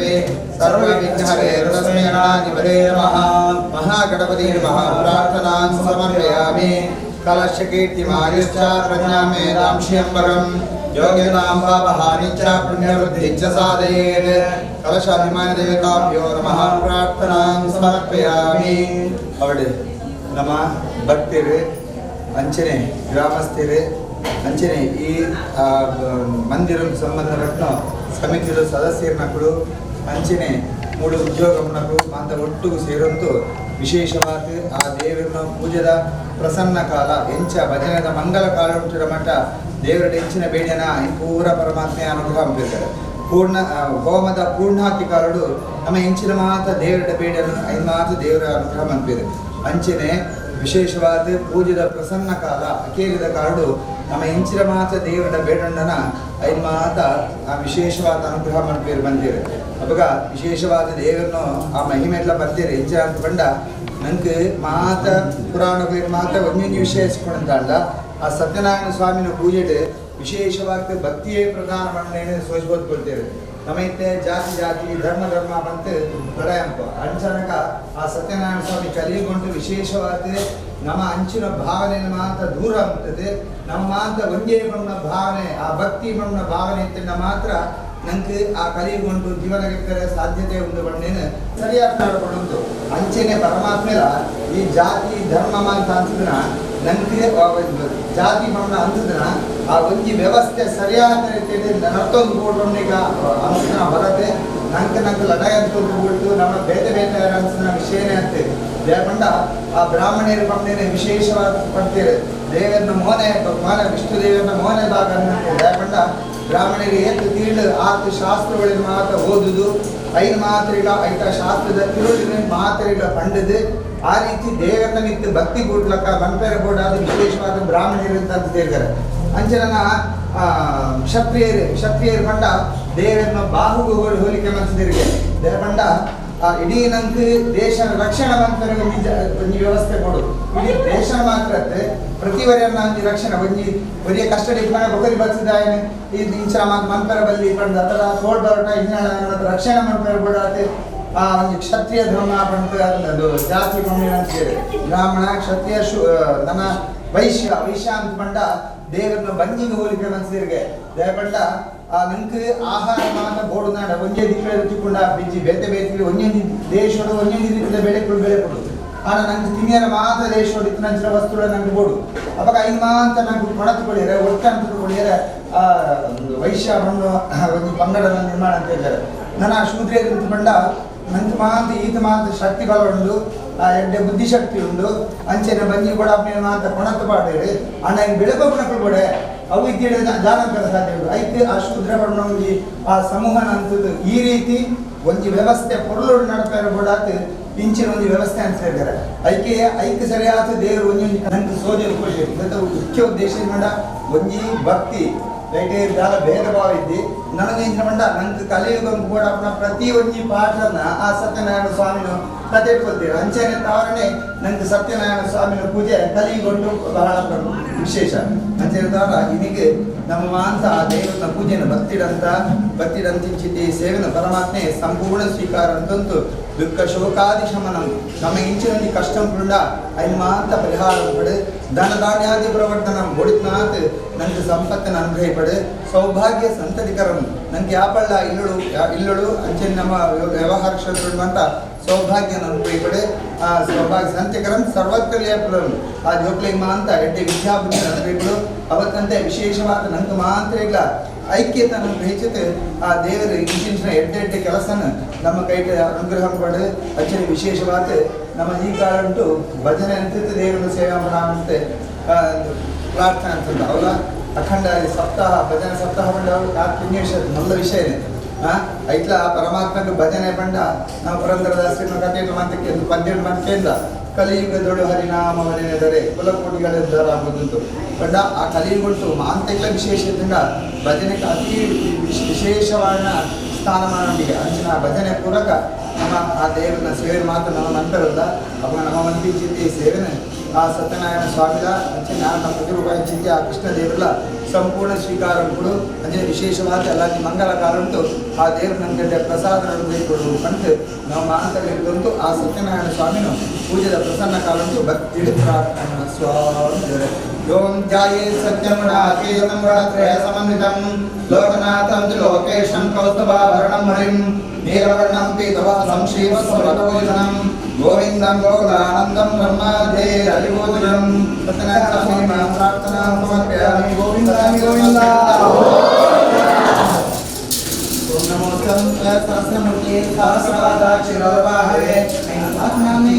ಕಲ್ಪೆ ಸರ್ವವಿಘ್ನಹರೇ ತಸ್ಮೈ ಗಣಾಧಿಪತೇ ನಮಃ. ಮಹಾಗಣಪತಿ ನಮಃ. ಪ್ರಾರ್ಥನಾಂ ಸಮರ್ಪಯಾಮಿ. ಕಲಶಕೀರ್ತಿಮಾಯುಶ್ಚ ಪ್ರಜ್ಞಾಂ ಮೇಧಾಂ ಶ್ರಿಯಂಬರಂ ಯೋಗ್ಯತಾಂ ಪಾಪಹಾನಿಂ ಚ ಪುಣ್ಯವೃದ್ಧಿಂ ಚ ಸಾಧಯೇತ್. ಕಲಶಾಭಿಮಾನದೇವತಾಭ್ಯೋ ನಮಃ. ಪ್ರಾರ್ಥನಾಂ ಸಮರ್ಪಯಾಮಿ. ಅವಡೆ ನಮ್ಮ ಭಕ್ತರು ಅಂಚನೆ ಗ್ರಾಮಸ್ಥರು ಅಂಚನೆ ಈ ಮಂದಿರ ಸಂಬಂಧಪಟ್ಟ ಸಮಿತಿಯ ಸದಸ್ಯರನಕ್ಕಳು ಅಂಚನೆ ಮೂಡು ಉದ್ಯೋಗಮ್ಮನಕ್ಕಳು ಅಂತ ಒಟ್ಟಿಗೂ ಸೇರಂತೂ ವಿಶೇಷವಾದ ಆ ದೇವರನ್ನ ಪೂಜೆದ ಪ್ರಸನ್ನ ಕಾಲ ಎಂಚ ಭಜನದ ಮಂಗಲ ಕಾಲ ಉಂಟು ಮಠ ದೇವರ ಎಂಚಿನ ಬೇಡನ ಪೂರ ಪರಮಾತ್ಮೆಯ ಅನುಗ್ರಹ ಅಂಪಿರ್ತಾರೆ. ಪೂರ್ಣ ಹೋಮದ ಪೂರ್ಣಾತಿ ಕಾಲಡು ನಮ್ಮ ಎಂಚಿನ ಮಾತ ದೇವರ ಬೇಡನು ಐದು ಮಾತು ದೇವರ ಅನುಗ್ರಹ ಅಂಪಿರು. ಅಂಚನೆ ವಿಶೇಷವಾದ ಪೂಜೆದ ಪ್ರಸನ್ನ ಕಾಲ ಅಕೇರಿದ ಕಾಲಡು ನಮ್ಮ ಎಂಚಿನ ಮಾತ ದೇವರ ಬೇಡಣ್ಣನ ಐದು ಮಾತ ಆ ವಿಶೇಷವಾದ ಅನುಗ್ರಹ ಮನ್ಪೇರು ಬಂದಿರು. ಅವಾಗ ವಿಶೇಷವಾದ ದೇವರನ್ನು ಆ ಮಹಿಮೆ ಎಲ್ಲ ಬರ್ತೀರಿ. ಎಂಚಿನ ಅಂತ ಬಂಡ ನಂಗೆ ಮಾತ ಪುರಾಣಗಳು ಮಾತ ಒಂದೊಂದು ವಿಷಯ ಇಸ್ಕೊಂಡಂತ ಆ ಸತ್ಯನಾರಾಯಣ ಸ್ವಾಮಿನ ಪೂಜೆಡು ವಿಶೇಷವಾಗಿ ಭಕ್ತಿಯೇ ಪ್ರಧಾನ ಮಣ್ಣೇನು ಸೋಚ್ಬೋದು ಕೊಡ್ತೇವೆ. ನಮೈತೆ ಜಾತಿ ಜಾತಿ ಧರ್ಮ ಧರ್ಮ ಬಂತು ಲಡಾಯಂಪ ಅಂಚನಕ ಆ ಸತ್ಯನಾರಾಯಣ ಸ್ವಾಮಿ ಕಲಿಯುಗೊಂಡು ವಿಶೇಷವಾದ ನಮ್ಮ ಅಂಚಿನ ಭಾವನೆ ಮಾತ್ರ ದೂರ ಆಗ್ತದೆ. ನಮ್ಮ ಮಾತ್ರ ಒಂದೇ ಬಣ್ಣ ಭಾವನೆ ಆ ಭಕ್ತಿ ಬಣ್ಣ ಭಾವನೆ ಇತ್ತಿನ ಮಾತ್ರ ನಂಗೆ ಆ ಕಲಿಯುಗೊಂಡು ಜೀವನ ಸಾಧ್ಯತೆ ಉಂಟು ಬಣ್ಣೇನು ಸರಿಯಾಗಿ ಮಾಡಿಕೊಂಡು ಅಂಚೆನೆ ಪರಮಾತ್ಮೆರ ಈ ಜಾತಿ ಧರ್ಮ ಅಂತ ಅನ್ಸಿದ್ರ ನಂಗೆ ಜಾತಿ ಬಣ್ಣ ಅನ್ಸಿದ್ರ ಆ ಒಂಜಿ ವ್ಯವಸ್ಥೆ ಸರಿಯಾದ ರೀತಿಯಲ್ಲಿ ನರ್ತೊಂದು ಬೋರ್ಡ್ ಅನ್ಸಿನ ಬರತ್ತೆ. ನಂಗೆ ನಂಗೆ ಲಡಾಯಿ ಅಂತ ಬಿಟ್ಟು ನಮ್ಮ ಬೇತೆ ಬೇತೆ ಅನ್ಸಿನ ವಿಷಯನೇ ಅಂತೆ ದೇವಪಂಡ ಆ ಬ್ರಾಹ್ಮಣರು ಪಂಡೇನೆ ವಿಶೇಷವಾದ ಪಡ್ತೀರಿ. ದೇವರನ್ನ ಮೋನೆ ಮೋನೆ ವಿಷ್ಣು ದೇವರನ್ನ ಮೋನೆ ಭಾಗ ಅನ್ನಂತೆ. ದೇವಪಂಡ ಬ್ರಾಹ್ಮಣರಿಗೆ ಏತು ತೀಳು ಆತ ಶಾಸ್ತ್ರಗಳಿನ ಮಾತ ಓದುದು ಐದು ಮಾತ್ರಿಗಳ ಐತ ಶಾಸ್ತ್ರದ ತಿರುಳಿನ ಮಾತ್ರೆಗಳ ಪಂಡದು ಆ ರೀತಿ ದೇವರನ್ನ ಮಿತ್ತು ಭಕ್ತಿ ಕೂಡ್ಲಕ್ಕ ಮನ್ಪೇರ ಬೋರ್ಡ್ ಅದು ವಿಶೇಷವಾದ ಬ್ರಾಹ್ಮಣರು ಅಂತ ಹೇಳ್ತಾರೆ. ಅಂಚನ ಕ್ಷತ್ರಿಯರು ಕ್ಷತ್ರಿಯರು ಪಂಡ ದೇವರನ್ನ ಬಾಹುಗಳು ಹೋಲಿಕೆ ಮನ್ಸಿದಿರಿಗೆ. ದೇವಪಂಡ ಆ ಇಡೀ ನಂಗೆ ದೇಶ ರಕ್ಷಣೆ ಮಂತ್ರ ಒಂಜಿ ವ್ಯವಸ್ಥೆ ಕೊಡು ಇಡೀ ದೇಶ ಮಾತ್ರ ಪ್ರತಿವರಿಯನ್ನ ಒಂಜಿ ರಕ್ಷಣೆ ಒಂಜಿ ಒರಿಯ ಕಸ್ಟಡಿ ಮನೆ ಬೊಕರಿ ಬಚ್ಚಿದಾಯನೆ ಈ ಇಂಚರ ಮಾತು ಮನ್ಪೆರ ಬಲ್ಲಿ ಪಂಡ ಅಥವಾ ತೋಡ್ ಬರೋಟ ಇಂಜಿನ ರಕ್ಷಣೆ ಮನ್ಪೆರ ಬೋಡಾತೆ ಆ ಒಂಜಿ ಕ್ಷತ್ರಿಯ ಧರ್ಮ ಪಂಡ ಅದು ಜಾತಿ ಅಂತ ಹೇಳಿ ಬ್ರಾಹ್ಮಣ ಕ್ಷತ್ರಿಯ ನನ್ನ ವೈಶ್ಯ ವೈಶ್ಯ ಅಂತ ಪಂಡ ದೇವರನ್ನ ಬಂಜಿಗೆ ಹೋಲಿಕೆ ಮನ್ಸಿರಿಗೆ. ದೇವಪಂಡ ಆ ನಂಗೆ ಆಹಾರ ಮಾತ್ರ ಬೋಡು ನಾಡ ಒಂಜೇ ದಿಕ್ಕಡೆ ರುಚಿಕೊಂಡ ಬಿಜ್ಜಿ ಬೇತೆ ಬೇತೆ ಒಂಜೊಂಜಿ ದೇಶಡು ಒಂಜೊಂಜಿ ರೀತಿಯ ಬೆಳೆ ಬೆಳೆ ಕೊಡು. ಆನ ನಂಗೆ ತಿನ್ನಿಯರ ಮಾತ್ರ ದೇಶೋಡು ಇತ್ತು ವಸ್ತುಗಳ ನಂಗೆ ಬೋಡು ಅವಾಗ ಐದು ಮಾತ್ರ ನಂಗೆ ಕೊಡತು ಕೊಡಿಯರೆ ಒಟ್ಟ ಅಂತ ಕೊಡಿಯರೆ ಆ ವೈಶ್ಯ ಮಣ್ಣು ಒಂದು ಪಂಗಡನ ನಿರ್ಮಾಣ ಅಂತ ಹೇಳ್ತಾರೆ. ನನ್ನ ಶೂದ್ರಿಯರು ಅಂತ ಬಂಡ ನಂಗೆ ಮಾತ್ರ ಈತ ಮಾತ್ರ ಶಕ್ತಿ ಬಲ ಉಂಡು ಆ ಎಡ್ಡೆ ಬುದ್ಧಿಶಕ್ತಿ ಉಂಡು ಅಂಚೆನೆ ಬಂಜಿ ಕೂಡ ಮಾತ್ರ ಕೊಣತು ಪಾಡೇರಿ ಅಣ್ಣ ಹಿಂಗೆ ಬೆಳಕು ಗುಣಗಳು ಬೋಡೆ ಅವು ಇದ್ದೇಳಿ ಜಾನಪದ ಸಾಧ್ಯ ಉಂಟು. ಐತೆ ಆ ಶೂದ್ರ ಬಣ್ಣ ಒಂಜಿ ಆ ಸಮೂಹನ ಅಂತದ್ದು ಈ ರೀತಿ ಒಂಜಿ ವ್ಯವಸ್ಥೆ ಪೊರ್ಲು ನಡಪೇರ ಬೋಡಾತ್ ಇಂಚಿನ ಒಂದು ವ್ಯವಸ್ಥೆ ಅಂತ ಹೇಳ್ತಾರೆ. ಐಕೆ ಐಕ್ಕೆ ಸರಿಯಾದ ದೇವರು ಒಂಜಿ ನಂಗೆ ಸೋಜನ ಖುಷಿ ಮುಖ್ಯ ಉದ್ದೇಶ ಮಂಡ ಒಂಜಿ ಭಕ್ತಿ ರೈಟೇ ದಾಲ ಭೇದ ಭಾವ ಇದ್ದಿ ನನಗೆ ಇಂಚಿನ ಮಂಡ ನಂಗೆ ಕಲಿಯುಗ ಕೂಡ ಪ್ರತಿ ಒಂಜಿ ಪಾಠನ ಆ ಸತ್ಯನಾರಾಯಣ ಸ್ವಾಮಿನ ಕತೆ ಇಟ್ಕೊಳ್ತೀರ. ಅಂಚನೆ ತಾವರಣೆ ನಂಗೆ ಸತ್ಯನಾರಾಯಣ ಸ್ವಾಮಿನ ಪೂಜೆ ಕಲಿಯುಗೊಂಡು ಬಹಳ ವಿಶೇಷ. ಅಂಚನೆ ತಾವರ ಇನಿಗೆ ನಮ್ಮ ಮಾಂತ ಆ ದೇವನ ಪೂಜೆನ ಭಕ್ತಿಡಂತ ಭಕ್ತಿಡಂತಿಂಚಿತಿ ಸೇವನ ಪರಮಾತ್ಮೆ ಸಂಪೂರ್ಣ ಸ್ವೀಕಾರ ಅಂತಂತು ದುಃಖ ಶೋಕಾದಿ ಶಮನಂ ನಮ್ಮ ಇಂಚಿನಲ್ಲಿ ಕಷ್ಟ ಉಂಡ ಐನ್ ಮಾಂತ ಪರಿಹಾರ ಪಡೆ ಧನ ಧಾನ್ಯಾದಿ ಪ್ರವರ್ಧನಂ ಬೊಡಿತ್ನಾಥ್ ನಂಗೆ ಸಂಪತ್ತನ್ನು ಅನುಗ್ರಹಿಪಡೆ ಸೌಭಾಗ್ಯ ಸಂತತಿಕರಂ ನಂಗೆ ಯಾಪಳ್ಳ ಇಲ್ಲಳು ಇಲ್ಲಳು ಅಂಚೆ ನಮ್ಮ ವ್ಯವಹಾರ ಕ್ಷೇತ್ರ ಅಂತ ಸೌಭಾಗ್ಯನ ಅನುಗ್ರಹಿಪಡೆ ಆ ಸೌಭಾಗ್ಯ ಸಂತಿಕರಂ ಸರ್ವತ್ರ ಆ ಜೋಕ್ಲಿಂಗ್ ಮಾಂತ ಎಡ್ಡೆ ವಿದ್ಯಾಬುದ್ಧಿ ಅನುಗ್ರಹಿಪಡು ಅವತ್ತಂತೆ ವಿಶೇಷವಾದ ನಂಗೆ ಮಾತ್ರ ಇಲ್ಲ ಐಕ್ಯತೆ ಅನುಗ್ರಹಿಸಿತು ಆ ದೇವರು ಇಂಚಿನ ಎಡ್ಡೆ ಎಡ್ಡೆ ಕೆಲಸನ ನಮ್ಮ ಕೈಟ ಅನುಗ್ರಹ ಪಡೆ ಅಚ್ಚರಿ ವಿಶೇಷವಾದ ನಮ್ಮ ಈ ಕಾಲ ಉಂಟು ಭಜನೆ ಅಂತಿತ್ತು ದೇವರನ್ನು ಸೇವೆ ಮಾಡಂತೆ ಪ್ರಾರ್ಥನೆ ಅಂತಂದ ಅವರ ಅಖಂಡ ಸಪ್ತಾಹ ಭಜನೆ ಸಪ್ತಾಹ ಪಂಡ ಪುಣ್ಯ ವಿಷಯ ನಲ್ಲ ವಿಷಯ ಇದೆ. ಐತ್ಲ ಪರಮಾತ್ಮಕ್ಕೆ ಭಜನೆ ಪಂಡ ನಾವು ಪುರಂದರದಾಸರ ಕಥೆ ಮಾತಕ್ಕೆ ಪದ್ಯ ಮಾತಕ್ಕೆ ಕಲಿಯುಗದೊಳು ಹರಿನಾಮವನೆನೆದರೆ ಕುಲಕೋಟಿಗಳ ಉದ್ಧಾರ ಆಗುವುದುಂಟು. ಪಂಡ ಆ ಕಲಿಯುಗುಂಟು ಮಾಂತೆಗಳ ವಿಶೇಷದಿಂದ ಭಜನೆಗೆ ಅತಿ ವಿಶೇಷವಾದ ಸ್ಥಾನಮಾನೊಂದಿಗೆ ಅಂಚಿನ ಭಜನೆ ಪೂರಕ ನಮ್ಮ ಆ ದೇವರನ್ನ ಸೇವೆ ಮಾತ್ರ ನಮ್ಮ ನಂತರಲ್ಲ ಅವಾಗ ನಮ್ಮ ಮಂತ್ರಿ ಚಿಂತೆ ಸೇವೆನ ಆ ಸತ್ಯನಾರಾಯಣ ಸ್ವಾಮಿಲ ಅಂಚಿನ ನಮ್ಮ ಪ್ರತಿರೂಪಾಯ ಚಿಂತೆ ಆ ಕೃಷ್ಣ ದೇವರಲ್ಲ ಸಂಪೂರ್ಣ ಸ್ವೀಕಾರ ಉಂಟು. ಅಂಚನೆ ವಿಶೇಷವಾದ ಅಲ್ಲಾಂಟಿ ಮಂಗಲ ಕಾಲುಂಟು. ಆ ದೇವರು ನಮ್ಗೆ ಪ್ರಸಾದ ಕೊಡು ಪಂತ ನಾವು ಮಾಂತಗಳಿದ್ದಂತೂ ಆ ಸತ್ಯನಾರಾಯಣ ಸ್ವಾಮಿನು ಪೂಜೆದ ಪ್ರಸನ್ನ ಕಾಲುಂಟು. ಭಕ್ತಿ ಪ್ರಾರ್ಥನಾ ಸ್ವಾಮಿ. ಓಂ ಧ್ಯಾಯೇ ಸತ್ಯಮುಣಾತೀತಂ ಗುಣತ್ರಯ ಸಮನ್ವಿತಂ ಲೋಕನಾಥಂ ಚ ಲೋಕೇಶಂ ಕೌಸ್ತುಭಾಭರಣಂ ಹರಿಂ ನೀಲವರ್ಣಂ ಪೀತವಾಸಂ ಶ್ರೀವತ್ಸವಭೂಷಣಂ ಗೋವಿಂದಂ ಗೋಕುಲಾನಂದಂ ಬ್ರಹ್ಮಾದೇರವಿಭೂಷಣಂ. ಸತ್ಯನಾರಾಯಣ ಸ್ವಾಮಿ ಪ್ರಾರ್ಥನಾ ಸಮರ್ಪಯಾಮಿ. ಗೋವಿಂದ ಗೋವಿಂದ. ಓಂ ನಮೋ ಸಹಸ್ರಮೂರ್ತಿ ಸಹಸ್ರಪಾದಾಕ್ಷಿರವಾಹವೇ ಆತ್ಮಾನಿ.